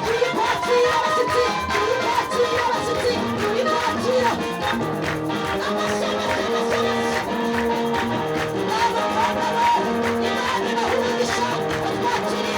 Turi kwakira abashyitsi, turi kwakira abashyitsi, turi kwakira. Amashyi, amashyi, amashyi, amashyi. Abakobwa be, Imana ibahe umugisha, batwakiriye.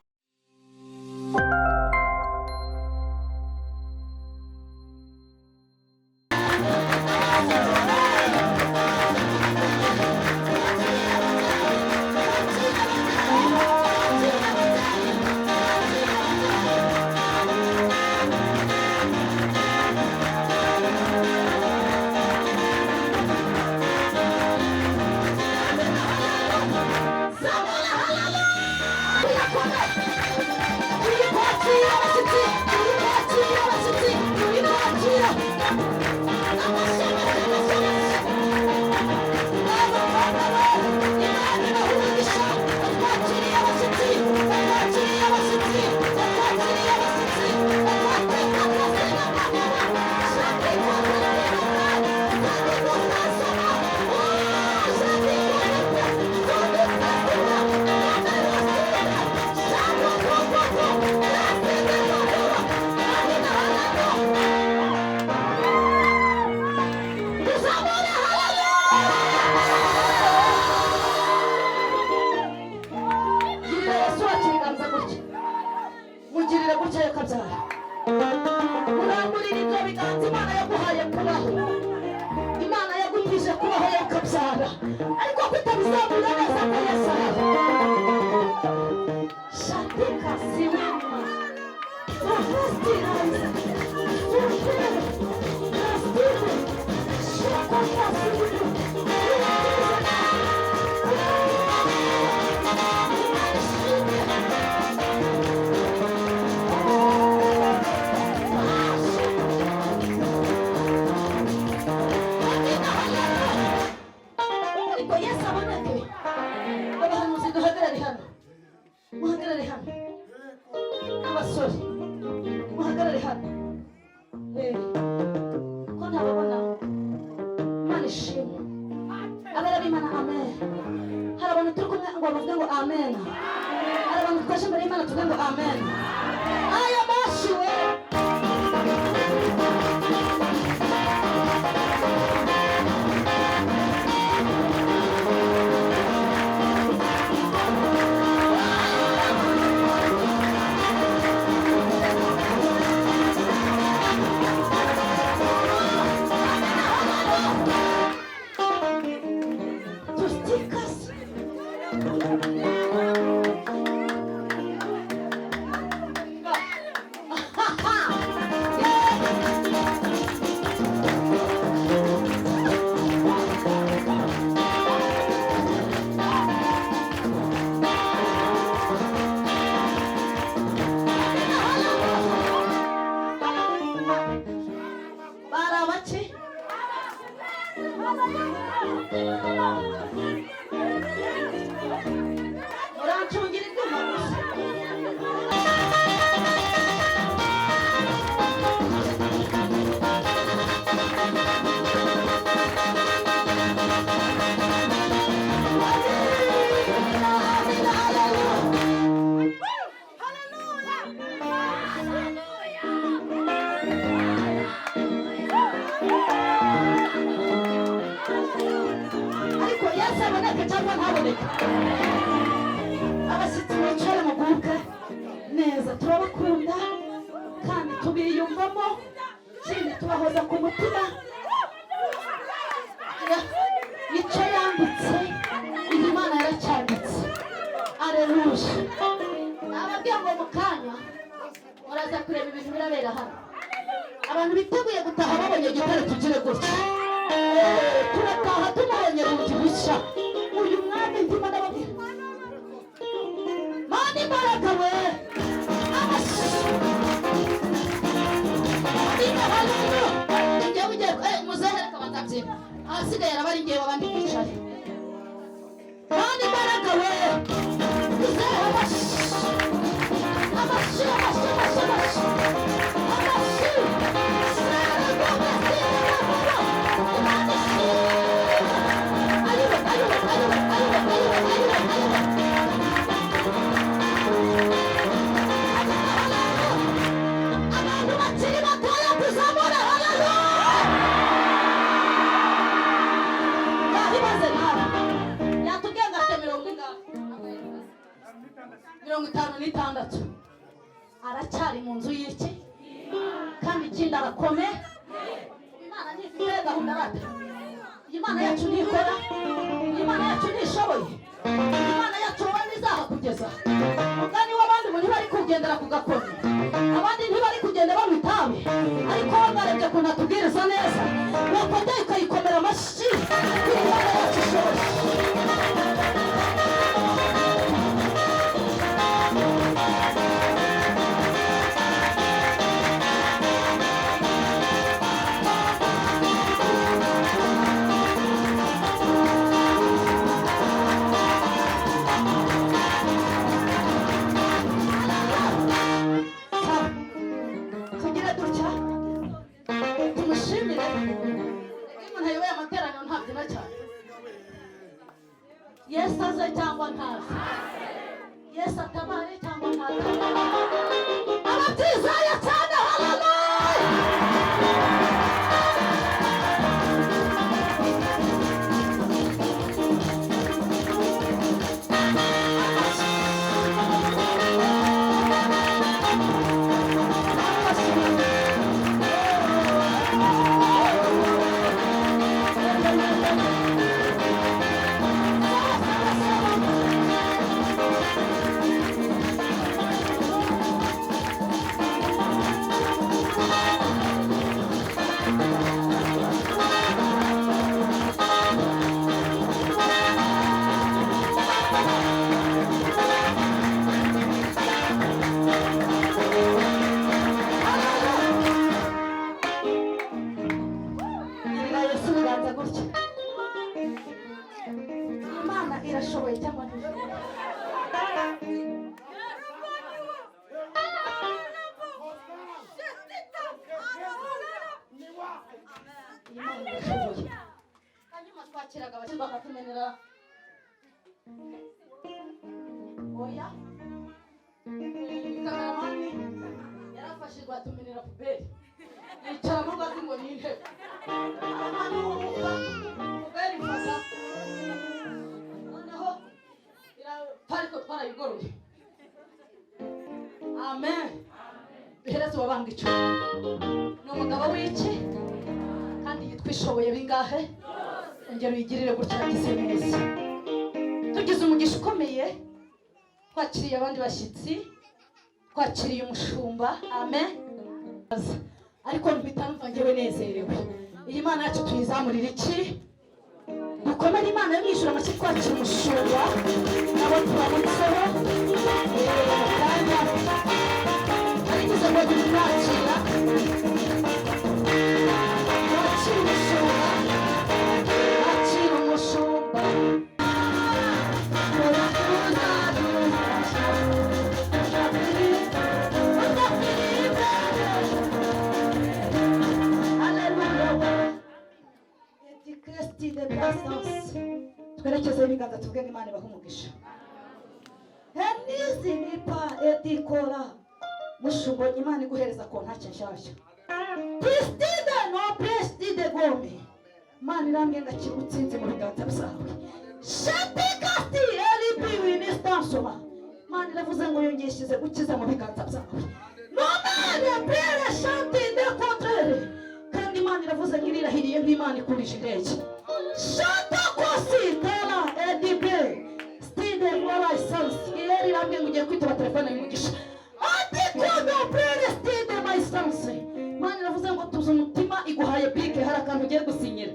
Turi kwakira abashyitsi, turi kwakira abashyitsi, turi kwakira. Amashyi, amashyi, amashyi, amashyi. Abakobwa be, Imana ibahe umugisha, batwakiriye abashyitsi, batwakiriye abashyitsi, batwakiriye abashyitsi, Tuzamure haleluya! Girira Yesu wacu ibiganza gutya, mugirire gutya yakabyara, uramburira ibyo biganza. Imana yaguhaye kubaho, Imana yagutije kubaho yakabyara, ariko kutabizamura neza ko Yesu ahari. Shatika siwima Profestiraisa Sufere Rastire Shakokasiru. Ariko Yesu aboneke. Abahanuzi duhagarare hano, muhagarare hano. Abasore muhagarare hano. Ko ntababona? Imana ishimwe. Abera b'Imana, amen. Hari abantu turi kumwe ngo bavuge ngo amen. Hari abantu twaje imbere y'Imana, tuvuge ngo amen. Aya mashi we. Tustikas. Bari abaki? Urancungira ibyuma gusa. Ariko Yesu aboneke cyangwa ntaboneke? Abashyitsi mwicare, mugubwe neza. Turabakunda kandi tubiyumvamo, ikindi tubahoza ku mutima. Icyo yanditse, iyi Imana yaracyanditse. Aleluya! Ababwiye ngo mu kanya muraza kureba ibintu birabera hano. Abantu biteguye gutaha babonye igitare, tugire gutya. Turataha tumubonye bundi bushya uyu mwami. Ndimo ndababwira, Mana imbaraga we, amashyi. Amina, haleluya. Njyewe ugiye muzehe, reka banzabyina, ahasigaye araba ari njyewe, abandi bicare. Mana imbaraga we, muzehe, amashyi, amashyi, amashyi, amashyi, amashyi, amashyi. Sara gomez. Aracyari mu nzu y'iki, kandi ikindi arakome. Imana ntifite gahunda rata. Imana yacu ntikora, Imana yacu ntishoboye, Imana yacu wowe ntizahakugeza. Mugani w'abandi ngo ntibari kugendera ku gakoni, abandi ntibari kugenda banywa itabi, ariko wowe mwarebye ukuntu atubwiriza neza, wakongera ukayikomera amashyi kuri Imana yacu ishoboye. Tugire dutya tumushimire. Iyo umuntu ayoboye amateraniro ntabyina cyane. Yesu aze cyangwa ntaze, Yesu atabare cyangwa ntatabare, ababyizeye cyane. Haleluya! Girira Yesu ibiganza gutya. Imana irashoboye cyangwa ntishoboye? Imana irashoboye. Hanyuma twakiraga abashyitsi bakatumenera oya. Kameramani yarafashijwe atumenera poubelle, yicaramo ngo azi ngo ni intebe. Hano wumva poubelle ifata, noneho irapfa, ariko twarayigoroye. Amen. Duhereze uwabambwa icumi. Ni umugabo w'iki kandi yitwa Ishoboye bingahe? Ongera uyigirire gutya, yagize neza. Tugize umugisha ukomeye, twakiriye abandi bashyitsi, twakiriye umushumba. Amen. Ariko mpita numva njyewe nezerewe. Iyi Mana yacu tuyizamurira iki? Dukomere Imana yo mu ijuru amashyi, twakira umushumba nabo turamutseho. Mu kanya arigize ngo tumwakira. Wakira umushumba, wakira umushumba. Haleluya. Eti de presence. Twerekezeho ibiganza tuvuge ngo Imana ibahe umugisha. Enizi nipa edikora mushubonye Imana iguhereza kontake nshyashya. Pristide no prestide gome. Imana irambwiye ngo akira ubutsinzi mu biganza byawe. Shatikasti elibi winistansoma. Imana iravuze ngo yongeye gukiza mu biganza byawe. Nomene pere shanti de contraire. Kandi Imana iravuze ngo irirahiriye nk'Imana ikurije indege. Shanta kosi tela edibe. Stide wala essence. Ireri irambwiye ngo ugiye kwitaba telefone y'umugisha. Adikodo pere stide my essence. Imana iravuze ngo tuza umutima, iguhaye bike, hari akantu ugiye gusinyira.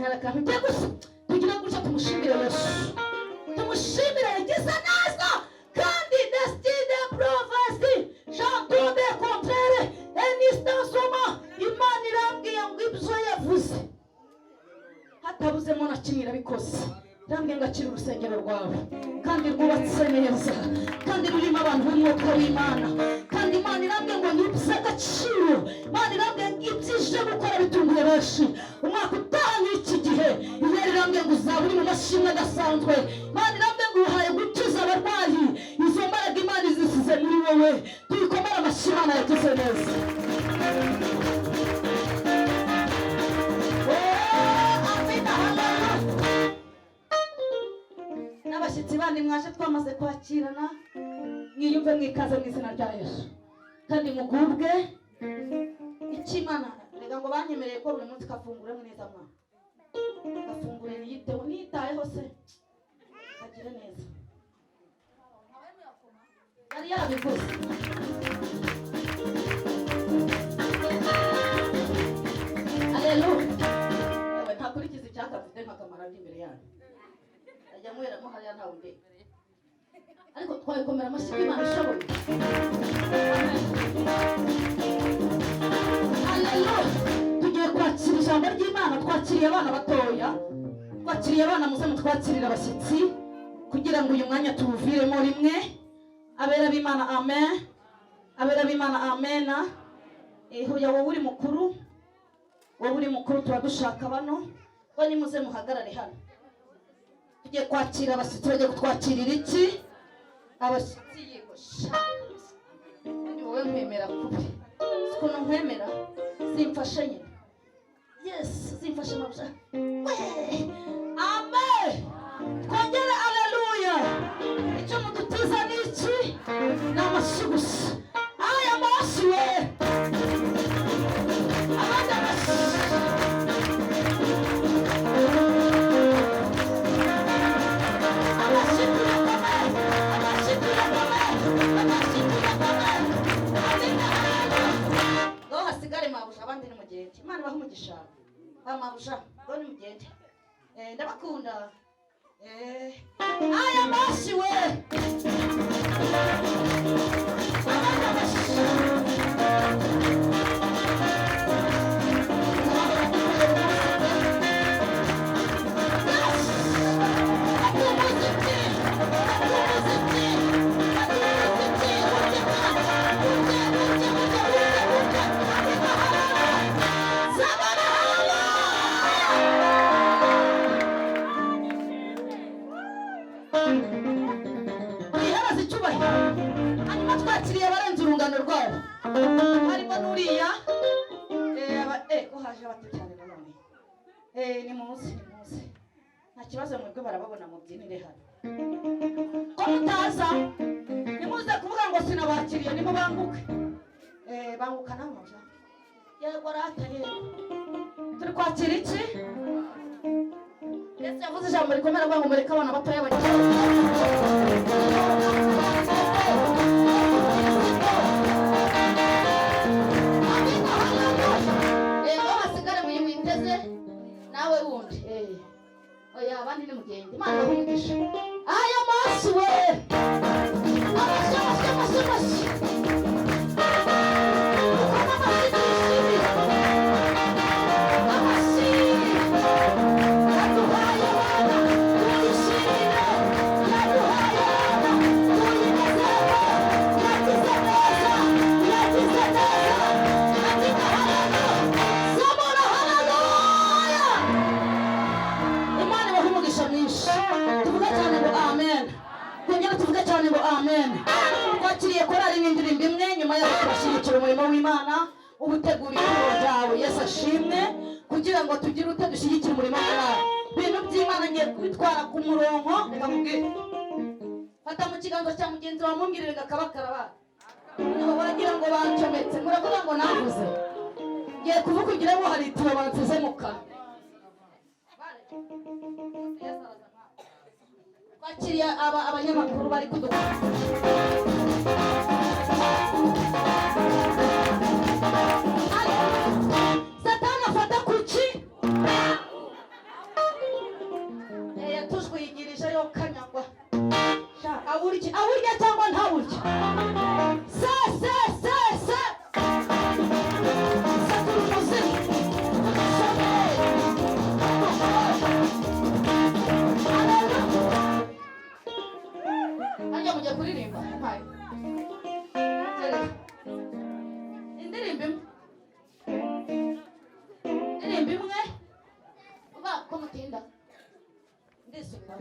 Hari akantu ugiye gusinyira. Tugira gutya tumushimire Yesu. Tumushimire yagize neza. Kandi destine prophecy chanton de contraire enistansoma. Imana irambwiye ngo ibyo yavuze hatabuzemo na kimwe irabikoze. Irambwiye ngo akira urusengero rwawe kandi rwubatse neza kandi rurimo abantu b'umwuka w'Imana. Kandi Imana irambwiye ngo ni iby'agaciro. Imana irambwiye ngo ibyo ije gukora bitunguye benshi. Umwaka utaha nk'iki gihe Imana irambwiye ngo uzaba uri mu mashimwe adasanzwe. Imana irambwiye ngo uhaye gukiza abarwayi. Izo mbaraga Imana izisize muri wowe. Tuyikomere amashyi, Imana yagize neza. Oh, amina, haleluya. N'abashyitsi bandi mwaje twamaze kwakirana, mwiyumve mwikaze mu izina rya Yesu. Kandi mugubwe icy'Imana. Reka ngo banyemereye ko buri munsi kafungure neza, mwana gafungure, niyiteho, niyitayeho se kagire neza. Yari yarabivuze. Aleluya! Yewe, ntakurikiza icyaka mfite nkakamara ndi imbere yanyu, ajya anyweramo hariya, ntawe ndeba, ariko twayikomera amashyi ko Imana ishoboye. Aleluya! Tugiye kwakira ijambo ry'Imana. Twakiriye abana batoya, twakiriye abana. Muze mutwakirire abashyitsi kugira ngo uyu mwanya tuwuviremo rimwe. Abera b'Imana, amen. Abera b'Imana, amena. Huya, wowe uri mukuru, wowe uri mukuru, tuba dushaka bano bo. Nimuze muhagarare hano, tugiye kwakira abashyitsi. Bagiye kutwakirira iki abashyitsi? Yego sha, ni wowe nkwemera kubi. Si ukuntu nkwemera, zimfashe nyine. Yes, zimfashe mabya we. Amen. Twongere aleluya. Icyo mudutiza ni iki? Ni amashyi gusa. Aya mashyi we, abandi amashyi. Amashyi turakomeye, amashyi turakomeye, amashyi turakomeye. Ngaho hasigare mabuja, abandi nimugende. Imana ibahe umugisha. Ba mabuja, ngaho nimugende. Ndabakunda. Aya mashyi we, abandi amashyi. Twihereze icyubahiro. Hanyuma twakiriye abarenze urungano rwabo, harimo n'uriya. Ko haje abato cyane nanone. Nimuze, nimuze, nta kibazo. Mwebwe barababona, mubyinire hano. Ko mutaza, nimuze kuvuga ngo sinabakiriye. Nimubanguke. Banguka namaja. Yego rata, yego. Turi kwakira iki? Yesu yavuze ijambo rikomera avuga ngo mureke abana batoya bagire. Yego, hasigare muyi witeze nawe wundi. Oya, abandi nimugende. Imana ibahe umugisha. Aya mashyi we, amashyi, amashyi, amashyi, amashyi. Dukome amashyi twishimire amashyi. Yaduhaye abana tuyishimire, yaduhaye abana tuyinezerwe. Yagize neza, yagize neza. Yagize haleluya, zamura haleluya. Imana ibahe umugisha mwinshi. Tuvuge cyane ngo amen. Twongere tuvuge cyane ngo amen. Twakiriye korali n'indirimbo imwe, nyuma yaho turashyigikira umurimo w'Imana. Uba utegura ituro ryawe, Yesu ashimwe, kugira ngo tugire ute? Dushyigikire umurimo w'Imana. Ibintu by'Imana ngiye kubitwara ku murongo. Reka mubwire, fata mu kiganza cya mugenzi wawe, mumbwirire gakaba karaba. Noneho wagira ngo bancometse, muravuga ngo navuze. Ngiye kuvuga ugira ngo hari itiyo bansize mu kanwa. Twakiriye aba abanyamakuru bari kudukora. Satani afata kuki? Yatujwigirije yo kanyagwa. Sha, awurya, awurya cyangwa ntawurya? Se se se se, satura umuzimu. Harya mujya kuririmba? Mpaye indirimbo imwe, indirimbo imwe. Uba ko mutinda, ndisubira.